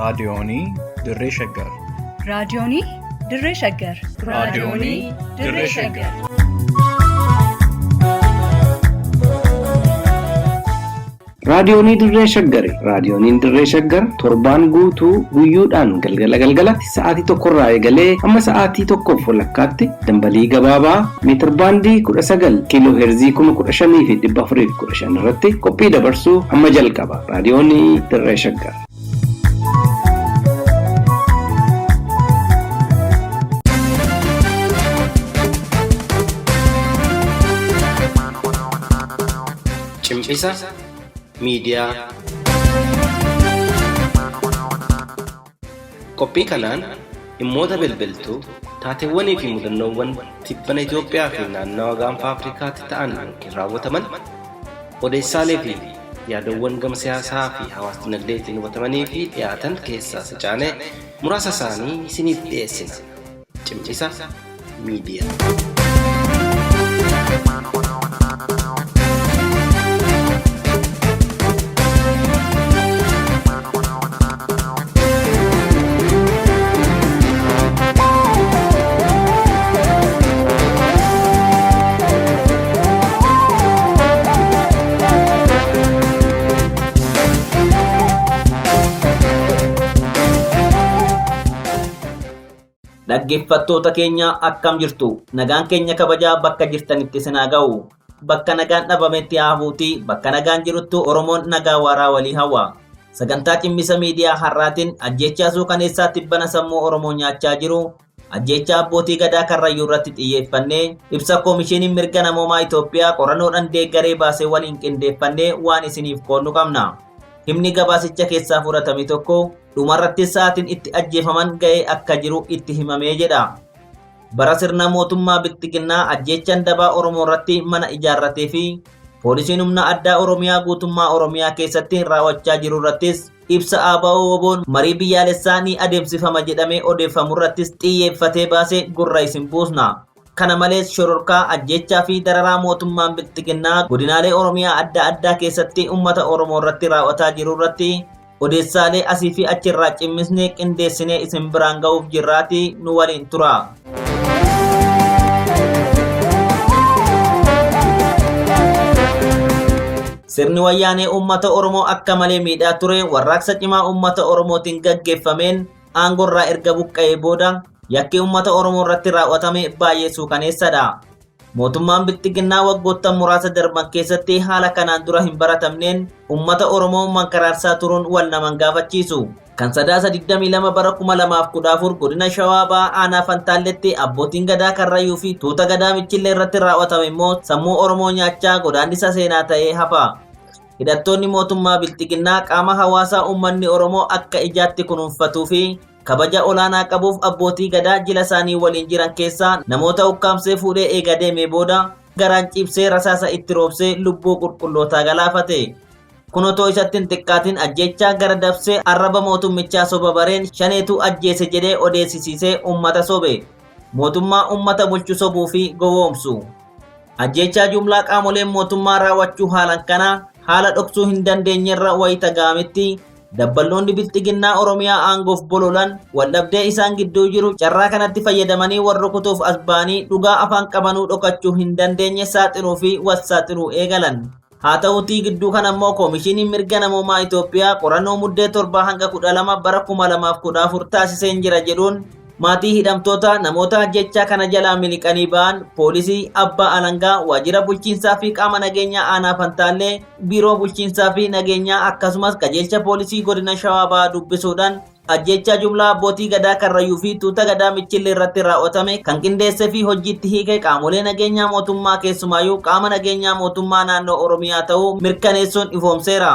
Raadiyoonii Dirree Shaggar. Raadiyoonii Dirree Shaggar. Raadiyoonii Dirree Shaggar. Raadiyoonii Dirree Shaggari. Raadiyooniin Dirree Shaggar torbaan guutuu guyyoodhaan galgala galgalatti sa'aatii tokkorraa eegalee hamma sa'aatii tokkoof walakkaatti dambalii gabaabaa meetirbaandii 19 kiiloo heerzii 15,415 irratti qophii dabarsuu hamma jalqaba. Raadiyoonii Dirree Shaggar. Cimcisa miidiyaa. Qophii kanaan dhimmoota bilbiltuu taateewwanii fi mudannoowwan tibbana Itoophiyaa fi naannawa gaanfa Afrikaatti ta'an yookiin raawwataman odeessaalee fi yaadawwan gama siyaasaa fi hawaas dinagdeetiin hubatamanii fi dhiyaatan keessaa secaanee muraasa isaanii isiniif dhiyeessina. Cimcisa miidiyaa. Dhaggeeffattoota keenya akkam jirtu nagaan keenya kabajaa bakka jirtanitti isin haa ga'u bakka nagaan dhabametti haa hafuuti bakka nagaan jiruttu Oromoon nagaa waaraa walii hawwa sagantaa cimmisa miidiyaa har'aatiin ajjeechaa suukaneessaa tibbana sammuu Oromoo nyaachaa jiru ajjeechaa abbootii gadaa karrayyuu irratti xiyyeeffannee ibsa koomishiniin mirga namoomaa Itoophiyaa qorannoodhaan deeggaree baasee waliin qindeeffannee waan isiniif qoodnu qabna. Himni gabaasicha keessaa fudhatame tokko dhumarratti sa'aatiin itti ajjeefaman ga'ee akka jiru itti himamee jedha. Bara sirna mootummaa Bilxiginnaa ajjeechaan dabaa Oromoo irratti mana ijaarratee fi poolisiin humna addaa Oromiyaa guutummaa Oromiyaa keessatti raawwachaa jiru irrattis ibsa ABO WBOn marii biyyaalessaa ni adeemsifama jedhamee odeeffamu irrattis xiyyeeffatee baasee gurra isin buusna. Kana malees shororkaa ajjeechaa fi dararaa mootummaan Bilxiginnaa godinaalee Oromiyaa adda addaa keessatti uummata Oromoo irratti raawwataa jiru irratti odeessaalee asii fi achirraa cimmisnee qindeessinee isin biraan ga'uuf jirraati nu waliin tura. Sirni wayyaanee uummata Oromoo akka malee miidhaa ture warraaqsa cimaa uummata Oromootiin gaggeeffameen aangorraa erga buqqa'ee booda yakki uummata Oromoo irratti raawwatame baay'ee suukaneessadha. Mootummaan Bilxiginnaa waggoottan muraasa darban keessatti haala kanaan dura hin baratamneen uummata Oromoo mankaraarsaa turuun wal naman gaafachiisu. Kan sadaasa 22 bara 2014 godina Shawaa Bahaa Aanaa Fantaalletti abbootiin gadaa Karrayyuu fi tuuta gadaa Michillee irratti raawwatame immoo sammuu Oromoo nyaachaa godaannisa seenaa ta'ee hafa. Hidhattoonni mootummaa Bilxiginnaa qaama hawaasaa uummanni Oromoo akka ijaatti kunuunfatuu fi kabaja olaanaa qabuuf abbootii gadaa jila isaanii waliin jiran keessaa namoota ukkaamsee fuudhee eega deemee booda garaan ciibsee rasaasa itti roobsee lubbuu qulqullootaa galaafate. Kun otoo isatti hin xiqqaatin ajjeechaa gara dabsee arraba mootummichaa soba bareen shaneetu ajjeese jedhee odeessisiisee uummata sobe. Mootummaa uummata bulchu sobuu fi gowwoomsu. Ajjeechaa jumlaa qaamoleen mootummaa raawwachuu haalan kana haala dhoksuu hin dandeenyerra wayita ga'ametti dabballoonni bilxiginnaa Oromiyaa aangoof bololan waldhabdee isaan gidduu jiru carraa kanatti fayyadamanii wal rukutuuf as ba'anii dhugaa afaan qabanuu dhokachuu hin dandeenye saaxiluu fi wassaaxiluu eegalan. Haa ta'uutii gidduu kana immoo koomishiniin mirga namoomaa Itoophiyaa qorannoo muddee 7 hanga 12 bara 2014 taasiseen jira jedhuun maatii hidhamtoota namoota ajjechaa kana jalaa miliqanii ba'an poolisii abbaa alangaa waajjira bulchiinsaa fi qaama nageenyaa aanaa Fantaallee biiroo bulchiinsaa fi nageenyaa akkasumas qajeelcha poolisii godina Shawaa Bahaa dubbisuudhaan ajjechaa jumlaa abbootii gadaa Karrayyuu fi tuuta gadaa Michillee irratti raawwatame kan qindeessee fi hojiitti hiike qaamolee nageenyaa mootummaa keessumaayyuu qaama nageenyaa mootummaa naannoo Oromiyaa ta'uu mirkaneessuun ifoomseera.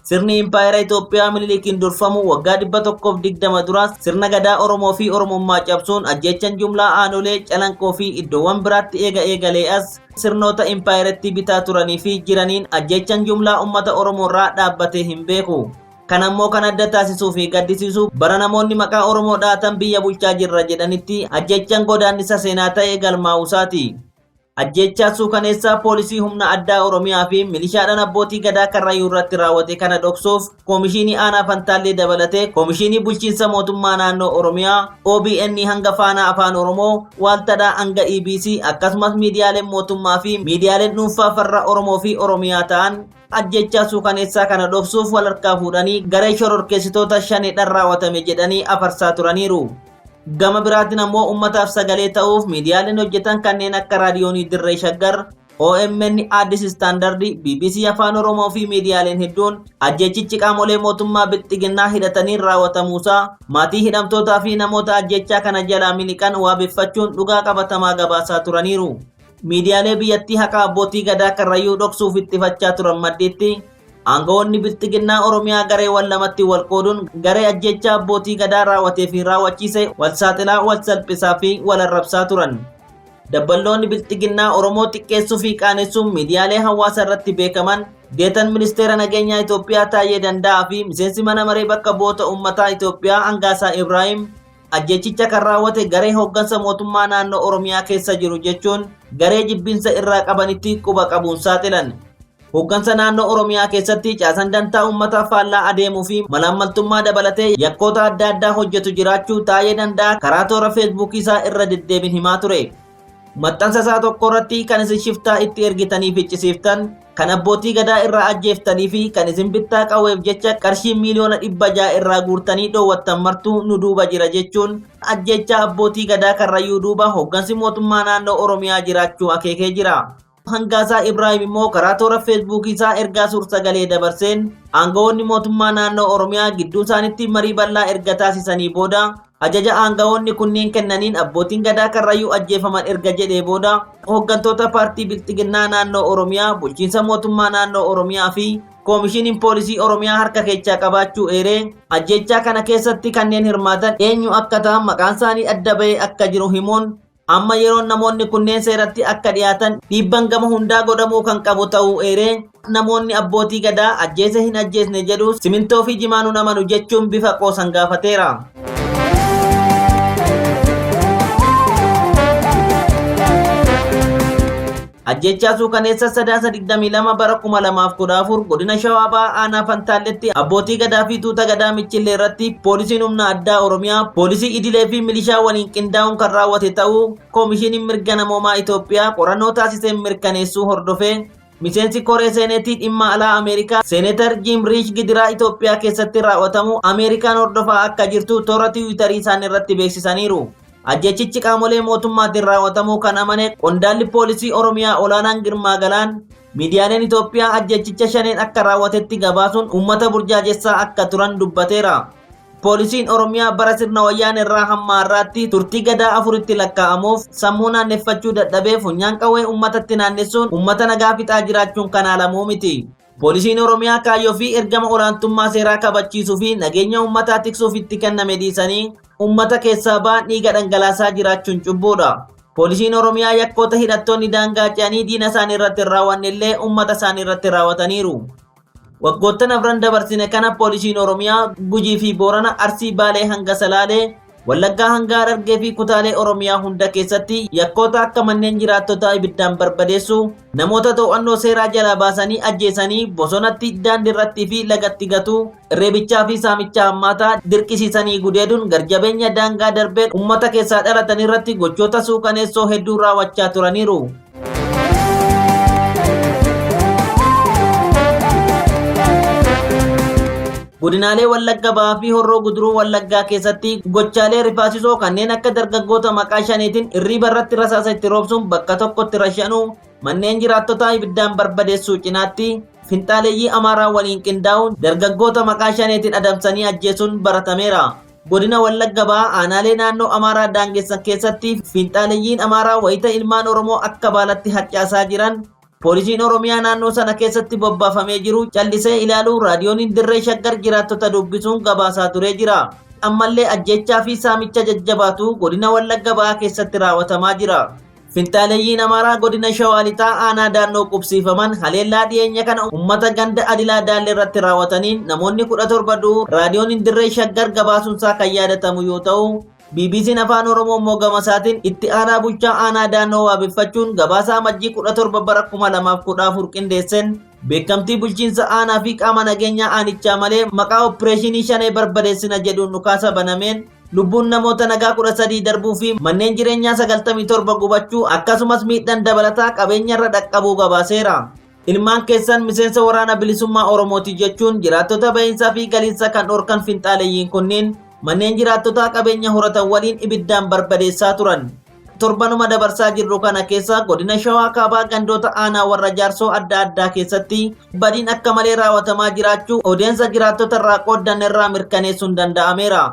Sirni Impaayera Itoophiyaa Minilikiin durfamu waggaa 120 dura sirna gadaa Oromoo fi Oromummaa cabsuun ajjeechan jumlaa aanolee Calanqoo fi iddoowwan biraatti eega eegalee as sirnoota impaayeratti bitaa turanii fi jiraniin ajjeechan jumlaa uummata Oromoo irraa dhaabbatee hin beeku. Kan ammoo kan adda taasisuu fi gaddisiisu bara namoonni maqaa Oromoo dhaatan biyya bulchaa jirra jedhanitti ajjeechan godaannisa seenaa ta'e galmaa'uusaati. Ajjeechaa suukaneessaa poolisii humna addaa Oromiyaa fi milishaadhaan abbootii gadaa Karrayyuu irratti raawwate kana dhoksuuf Koomishinii Aanaa Fantaallee dabalatee Koomishinii Bulchiinsa Mootummaa Naannoo Oromiyaa, OBN hanga Faanaa Afaan Oromoo, Waaltadhaa hanga EBC akkasumas miidiyaaleen mootummaa fi miidiyaaleen dhuunfaa farra Oromoo fi Oromiyaa ta'an ajjeechaa suukaneessaa kana dhoksuuf wal harkaa fuudhanii garee shororkeessitoota shaneedhaan raawwatame jedhanii afarsaa turaniiru. Gama biraatiin ammoo uummataaf sagalee ta'uuf miidiyaaleen hojjetan kanneen akka Raadiyoonii Dirree Shaggar, OMN, Addis Standard, BBC Afaan Oromoo fi miidiyaaleen hedduun ajjeechichi qaamolee mootummaa bilxiginnaa hidhataniin raawwatamuusaa maatii hidhamtootaa fi namoota ajjeechaa kana jalaa miliqan waabeffachuun dhugaa qabatamaa gabaasaa turaniiru. Miidiyaalee biyyattii haqa abbootii gadaa Karrayyuu dhoksuuf ittifachaa turan maddiitti aangawoonni bilxiginnaa Oromiyaa gareewwan lamatti wal qooduun garee ajjeechaa abbootii gadaa raawwatee fi raawwachiise wal saaxilaa, wal salphisaa fi wal arrabsaa turan. Dabballoonni bilxiginnaa Oromoo xiqqeessuu fi qaanessuun miidiyaalee hawaasaa irratti beekaman Deetan Ministeera Nageenyaa Itoophiyaa Taayyee Danda'aa fi miseensi mana maree bakka bu'oota uummataa Itoophiyaa Angaasaa Ibraayim ajjeechicha kan raawwate garee hooggansa mootummaa naannoo Oromiyaa keessa jiru jechuun garee jibbinsa irraa qabanitti quba qabuun saaxilan. Hooggansa naannoo Oromiyaa keessatti caasan dantaa uummataa faallaa adeemuu fi malaammaltummaa dabalatee yakkoota adda addaa hojjetu jiraachuu Taayyee Danda'aa karaa toora feesbuukii isaa irra deddeebiin himaa ture. Maxxansa isaa tokko irratti kan isin shiftaa itti ergitanii ficcisiiftan, kan abbootii gadaa irraa ajjeeftanii fi kan isin bittaa qawweef jecha qarshii miiliyoona 600 irraa guurtanii dhoowwattan martuu nu duuba jira jechuun ajjeechaa abbootii gadaa Karrayyuu duuba hooggansi mootummaa naannoo Oromiyaa jiraachuu akeekee jira. Hangaasaa Ibraayim immoo karaa toora feesbuukii isaa ergaa suur-sagalee dabarseen aangawoonni mootummaa naannoo Oromiyaa gidduu isaanitti marii bal'aa erga taasisanii booda ajaja aangawoonni kunneen kennaniin abbootiin gadaa Karrayyuu ajjeefaman erga jedhee booda hooggantoota paartii bilxiginnaa naannoo Oromiyaa, bulchiinsa mootummaa naannoo Oromiyaa fi koomishiniin poolisii Oromiyaa harka keechaa qabaachuu eeree ajjeechaa kana keessatti kanneen hirmaatan eenyu akka ta'an maqaan isaanii adda ba'ee akka jiru himuun amma yeroon namoonni kunneen seeratti akka dhiyaatan dhiibban gama hundaa godhamuu kan qabu ta'uu eeree namoonni abbootii gadaa ajjeese hin ajjeesne jedhu simintoo fi jimaanuu amanu jechuun bifa qoosan gaafateera. Ajjeechaa suukaneessa Sadaasa 22 bara 2014 godina Shawaa Bahaa Aanaa Fantaalletti abbootii gadaa fi tuuta gadaa Michillee irratti poolisiin humna addaa Oromiyaa poolisii idilee fi milishaa waliin qindaa'uun kan raawwate ta'uu Koomishiniin Mirga Namoomaa Itoophiyaa qorannoo taasiseen mirkaneessuu hordofee miseensi koree seeneetii dhimma alaa Ameerikaa Seeneetar Jiim Riish gidiraa Itoophiyaa keessatti raawwatamu Ameerikaan hordofaa akka jirtu toora tiwiitarii isaan irratti beeksisaniiru. Ajjeechichi qaamolee mootummaatiin raawwatamuu kan amane qondaalli poolisii Oromiyaa olaanaan Girmaa Galaan miidiyaaleen Itoophiyaa ajjeechicha shaneen akka raawwatetti gabaasuun uummata burjaajessaa akka turan dubbateera. Poolisiin Oromiyaa bara sirna wayyaanee irraa hamma har'aatti turtii gadaa afuritti lakkaa'amuuf sammuu naanneffachuu dadhabee funyaan qawwee uummatatti naannessuun uummata nagaa fixaa jiraachuun kan haalamuu miti. Poolisiin Oromiyaa kaayyoo fi ergama olaantummaa seeraa kabachiisuu fi nageenya uummataa tiksuuf itti kenname dhiisanii uummata keessaa ba'an dhiiga dhangalaasaa jiraachuun cubbuudha. Poolisiin Oromiyaa yakkoota hidhattoonni daangaa ce'anii diina isaanii irratti hin raawwanne illee uummata isaanii irratti raawwataniiru. Waggoottan afran dabarsine kana poolisiin Oromiyaa Gujii fi Boorana, Arsii, Baalee hanga Salaalee, Wallaggaa hanga Harargee fi kutaalee Oromiyaa hunda keessatti yakkoota akka manneen jiraattotaa ibiddaan barbadeessuu, namoota to'annoo seeraa jalaa baasanii ajjeesanii bosonatti, daandiirratti fi lagatti gatuu, reebichaa fi saamichaa hammaataa dirqisiisanii gudeeduun garjabeenya daangaa darbeen uummata keessaa dhalatan irratti gochoota suukaneessoo hedduu raawwachaa turaniiru. Godinaalee Wallagga Bahaa fi Horroo Guduruu Wallaggaa keessatti gochaalee rifaasisoo kanneen akka dargaggoota maqaa shaneetiin irriiba irratti rasaasa itti roobsuun bakka tokkotti rashanuu, manneen jiraattotaa ibiddaan barbadeessuu cinaatti finxaaleeyyii Amaaraa waliin qindaa'uun dargaggoota maqaa shaneetiin adamsanii ajjeesuun baratameera. Godina Wallagga Bahaa aanaalee naannoo Amaaraa daangessan keessatti finxaaleeyyiin Amaaraa wayita ilmaan Oromoo akka baalatti harcaasaa jiran poolisiin Oromiyaa naannoo sana keessatti bobbaafamee jiru callisee ilaaluu raadiyooniin Dirree Shaggar jiraattota dubbisuun gabaasaa turee jira. Ammallee ajjeechaa fi saamicha jajjabaatu godina Wallagga Bahaa keessatti raawwatamaa jira. Finxaaleeyyiin Amaaraa godina Shawaa Lixaa aanaa daannoo qubsiifaman haleellaa dhiyeenya kana uummata ganda Adilaa Daallee irratti raawwataniin namoonni 17 du'uu raadiyooniin Dirree Shaggar gabaasuunsaa kan yaadatamu yoo ta'u, BBC'n Afaan Oromoo immoo gama isaatiin itti aanaa bulchaa aanaa Daannoo waabeffachuun gabaasa Amajjii 17 bara 2014 qindeesseen beekamtii bulchiinsa aanaa fi qaama nageenyaa aanichaa malee maqaa opereeshinii shanee barbadeessina jedhuun dhukaasa banameen lubbuun namoota nagaa 13 darbuu fi manneen jireenyaa 97 gubachuu akkasumas miidhaan dabalataa qabeenyarra dhaqqabuu gabaaseera. Ilmaan keessan miseensa waraana bilisummaa Oromooti jechuun jiraattota bahiinsaa fi galiinsa kan dhorkan finxaaleyyiin kunniin manneen jiraattotaa qabeenya horatan waliin ibiddaan barbadeessaa turan. Torbanuma dabarsaa jirru kana keessa godina Shawaa Kaabaa gandoota aanaa warra Jaarsoo adda addaa keessatti badiin akka malee raawwatamaa jiraachuu odeensa jiraattota irraa qooddan irraa mirkaneessuun danda'ameera.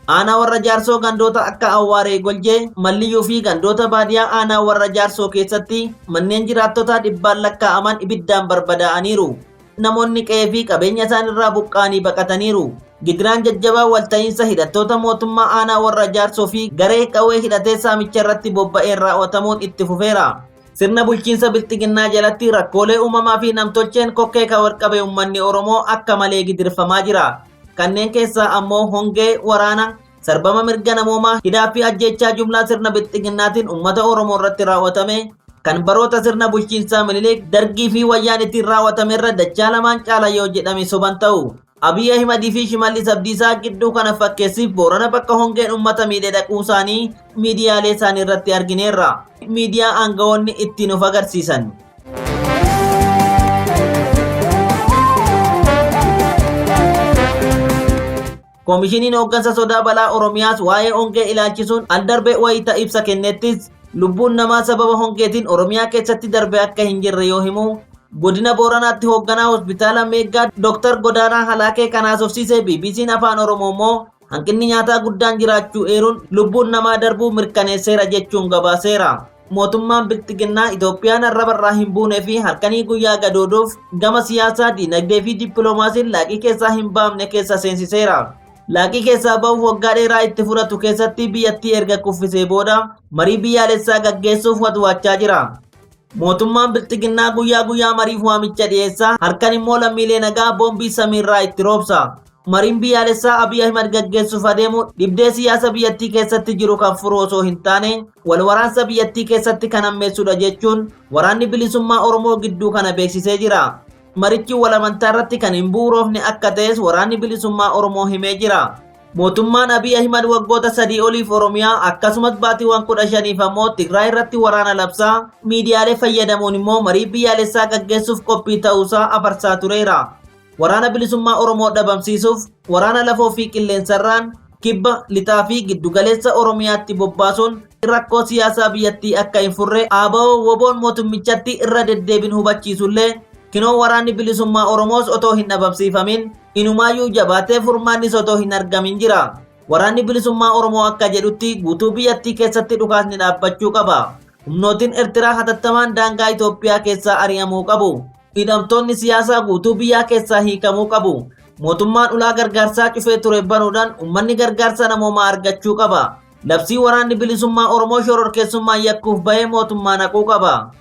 Aanaa warra Jaarsoo gandoota akka Awwaaree Goljee, Malliyyuu fi gandoota baadiyaa aanaa warra Jaarsoo keessatti manneen jiraattotaa dhibbaan lakkaa'aman ibiddaan barbadaa'aniiru. Namoonni qe'ee fi qabeenya isaan irraa buqqa'anii baqataniiru. Gidiraan jajjabaa walta'iinsa hidhattoota mootummaa aanaa warra Jaarsoo fi garee qawwee hidhatee saamicha irratti bobba'een raawwatamuun itti fufeera. Sirna bulchiinsa bilxiginnaa jalatti rakkoolee uumamaa fi namtolcheen kokkee kan walqabe uummanni Oromoo akka malee gidirfamaa jira. Kanneen keessaa ammoo hongee, waraana, sarbama mirga namoomaa, hidhaa fi ajjeechaa jumlaa sirna bilxiginnaatiin uummata Oromoo irratti raawwatame kan baroota sirna bulchiinsaa Minilik, Dargii fi Wayyaaniitiin raawwatame irra dachaa lamaan caala yoo jedhame soban ta'u. Abiy Ahimad fi Shimallis Abdiisaa gidduu kana fakkeessiif Boorana bakka hongeen uummata miidhe dhaquu isaanii miidiyaalee isaanii irratti argineerra. Miidiyaa aangawoonni ittiin of agarsiisan. Koomishiniin hooggansa sodaa balaa Oromiyaas waa'ee hongee ilaalchisuun al darbe wayita ibsa kennettis lubbuun namaa sababa hongeetiin Oromiyaa keessatti darbe akka hin jirre yoo himu godina Booranaatti hoogganaa hospitaala Meeggaa Dr. Godaanaa Halaakee kan haasofsiise BBC'n Afaan Oromoo immoo hanqinni nyaataa guddaan jiraachuu eeruun lubbuun namaa darbuu mirkaneesseera jechuun gabaaseera. Mootummaan bilxiginnaa Itoophiyaan arraba irraa hin buunee fi halkanii guyyaa gadooduuf gama siyaasaa, diinagdee fi dippiloomaasiin laaqii keessaa hin baafne keessa seensiseera. Laaqii keessaa bahuuf waggaa dheeraa itti fudhatu keessatti biyyattii erga kuffisee booda marii biyyaalessaa gaggeessuuf watwaachaa jira. Mootummaan bilxiginnaa guyyaa guyyaa mariif waamicha dhiyeessaa halkan immoo lammiilee nagaa boombii samiirraa itti roobsa. Mariin biyyaalessaa Abiy Ahimad gaggeessuuf adeemu dhibdee siyaasa biyyattii keessatti jiru kan furu osoo hin taane wal waraansa biyyattii keessatti kan hammeessudha jechuun waraanni bilisummaa Oromoo gidduu kana beeksisee jira. Marichi wal amantaa irratti kan hin bu'uurofne akka ta'es waraanni bilisummaa Oromoo himee jira. Mootummaan Abiy Ahimad waggoota 3 oliif Oromiyaa akkasumas baatiiwwan 15 ammoo Tigraay irratti waraana labsaa miidiyaalee fayyadamuun immoo marii biyyaalessaa gaggeessuuf qophii ta'uusaa afarsaa tureera. Waraana bilisummaa Oromoo dhabamsiisuuf waraana lafoo fi qilleensarraan kibba lixaa fi giddugaleessa Oromiyaatti bobbaasuun rakkoo siyaasaa biyyattii akka hin furre ABO WBOn mootummichatti irra deddeebiin hubachiisullee kinoo waraanni bilisummaa Oromoos otoo hin dhabamsiifamin inumaayyuu jabaatee furmaannis otoo hin argamin jira. Waraanni bilisummaa Oromoo akka jedhutti guutuu biyyattii keessatti dhukaasni dhaabbachuu qaba. Humnootiin Eertiraa hatattamaan daangaa Itoophiyaa keessaa ari'amuu qabu. Hidhamtoonni siyaasaa guutuu biyyaa keessaa hiikamuu qabu. Mootummaan ulaa gargaarsaa cufee ture banuudhaan uummanni gargaarsa namoomaa argachuu qaba. Labsii waraanni bilisummaa Oromoo shororkeessummaan yakkuuf bahee mootummaa naquu qaba.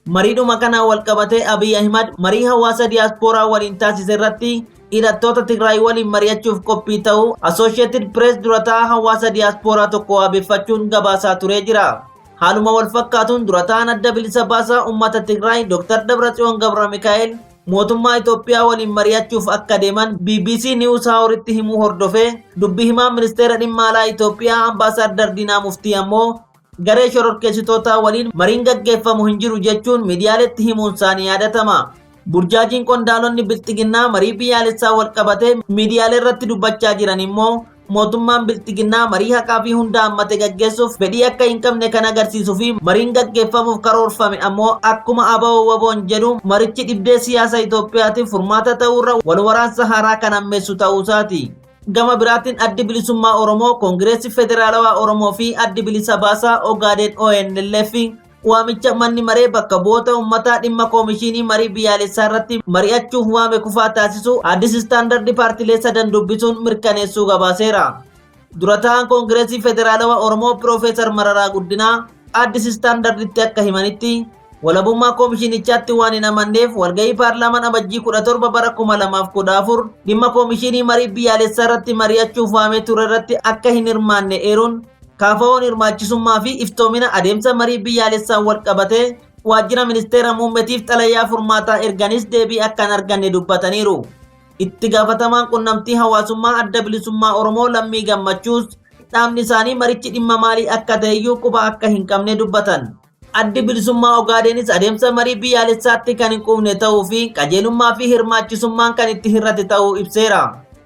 Mariidhuma kanaan wal qabatee Abiy Ahimad marii hawaasa diyaaspooraa waliin taasise irratti hidhattoota Tigraay waliin mari'achuuf qophii ta'uu Associated Press durataa hawaasa diyaaspooraa tokko wabeeffachuun gabaasaa turee jira. Haaluma wal fakkaatuun durataan adda bilisa baasaa uummata Tigraay Dr. Dabratsiyoon Gabra Mikaa'el mootummaa Itoophiyaa waliin mari'achuuf akka deeman BBC News Houritti himuu hordofee dubbi himaa ministeera dhimma alaa Itoophiyaa Ambaasaadar Diinaa Muftii ammoo garee shororkeessitootaa waliin mariin gaggeeffamu hin jiru jechuun miidiyaaleetti himuun isaanii yaadatama. Burjaajiin qondaalonni bilxiginnaa marii biyyaalessaa wal qabatee miidiyaalee irratti dubbachaa jiran immoo mootummaan bilxiginnaa marii haqaa fi hunda hammate gaggeessuuf fedhii akka hin qabne kan agarsiisuu fi mariin gaggeeffamuuf karoorfame ammoo akkuma ABO WBOn jedhu marichi dhibdee siyaasa Itoophiyaatiif furmaata ta'uurra wal waraansa haaraa kan hammeessu ta'uusaati. Gama biraatiin addi bilisummaa Oromoo, Koongireesii Federaalawaa Oromoo fi addi bilisa baasaa Ogaadeen ONLF waamicha manni maree bakka bu'oota uummataa dhimma koomishinii marii biyyaalessaa irratti mari'achuuf waame kufaa taasisu Addis Istaandardi paartilee sadan dubbisuun mirkaneessuu gabaaseera. Dura ta'an Koongireesii Federaalawaa Oromoo Piroofeesar Mararaa Guddinaa Addis Istaandarditti akka himanitti Walabummaa koomishinichaatti waan hin amanneef walgahii paarlaamaan Amajjii 17 bara 2014 dhimma koomishinii marii biyyaalessaa irratti mari'achuuf waamee ture irratti akka hin hirmaanne eeruun KFO'n hirmaachisummaa fi iftoomina adeemsa marii biyyaalessaan wal qabatee waajjira ministeera muummeetiif xalayaa furmaataa erganis deebii akka hin arganne dubbataniiru. Itti gaafatamaan qunnamtii hawaasummaa Adda Bilisummaa Oromoo Lammii Gammachuus dhaabni isaanii marichi dhimma maalii akka ta'eyyuu quba akka hin qabne dubbatan. Addi Bilisummaa Ogaadeenis adeemsa marii biyyaalessaatti kan hin quufne ta'uu fi qajeelummaa fi hirmaachisummaan kan itti hir'ate ta'uu ibseera.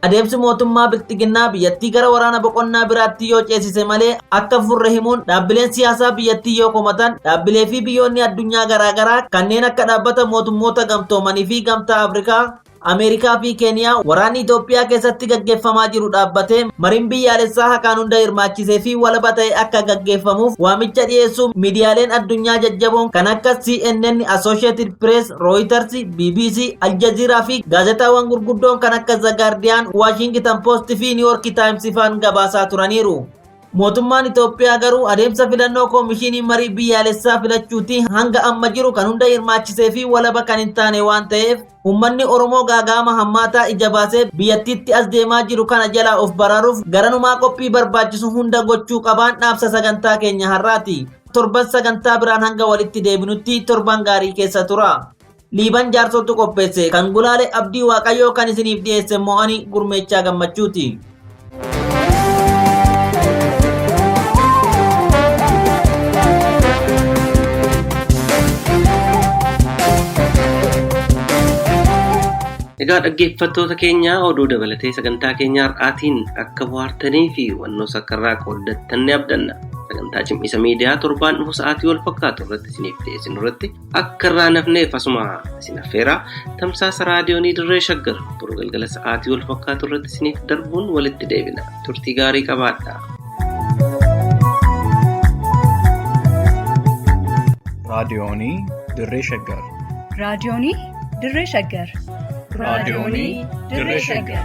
Adeemsi mootummaa Bilxiginnaa biyyattii gara waraana boqonnaa biraatti yoo ceesise malee akka furre himuun dhaabbileen siyaasaa biyyattii yoo komatan dhaabbilee fi biyyoonni addunyaa garaagaraa kanneen akka dhaabbata mootummoota gamtoomanii fi gamtaa Afrikaa, Ameerikaa fi Keeniyaa waraanni Itoophiyaa keessatti gaggeeffamaa jiru dhaabbatee mariin biyyaalessaa haqaan hunda hirmaachisee fi walaba ta'e akka gaggeeffamuuf waamicha dhiyeessuu miidiyaaleen addunyaa jajjaboon kan akka CNN, Associated Press, Reuters, BBC, Al Jazeera fi gaazexaawwan gurguddoon kan akka The Guardian, Washington Post fi New York Times faan gabaasaa turaniiru. Mootummaan Itoophiyaa garuu adeemsa filannoo koomishinii marii biyyaalessaa filachuutii hanga amma jiru kan hunda hirmaachisee fi walaba kan hin taane waan ta'eef uummanni Oromoo gaaga'ama hammaataa ija baasee biyyattiitti as deemaa jiru kana jalaa of baraaruuf garanumaa qophii barbaachisu hunda gochuu qabaan dhaabsa sagantaa keenya har'aati. Torban sagantaa biraan hanga walitti deebinutti torban gaarii keessa tura. Liiban Jaarsootu qopheesse kan gulaale Abdii Waaqayyoo kan isiniif dhiyeesse immoo ani Gurmeechaa Gammachuuti. Egaa dhaggeeffattoota keenya oduu dabalatee sagantaa keenya har'aatiin akka bohaartanii fi hubannoo sakkarraa qooddattan ni abdanna. Sagantaa cimisa miidiyaa torbaan dhufu sa'aatii wal fakkaatu irratti isiniif dhiyeessinu irratti akka irraa nafneef asuma isin affeeraa tamsaasa raadiyoonii Dirree Shaggar boru galgala sa'aatii wal fakkaatu irratti isiniif darbuun walitti deebina. Turtii gaarii qabaadhaa. Raadiyoonii Dirree Shaggar. Raadiyoonii Dirree Shaggar. Raadiyoonii Dirree Shaggar.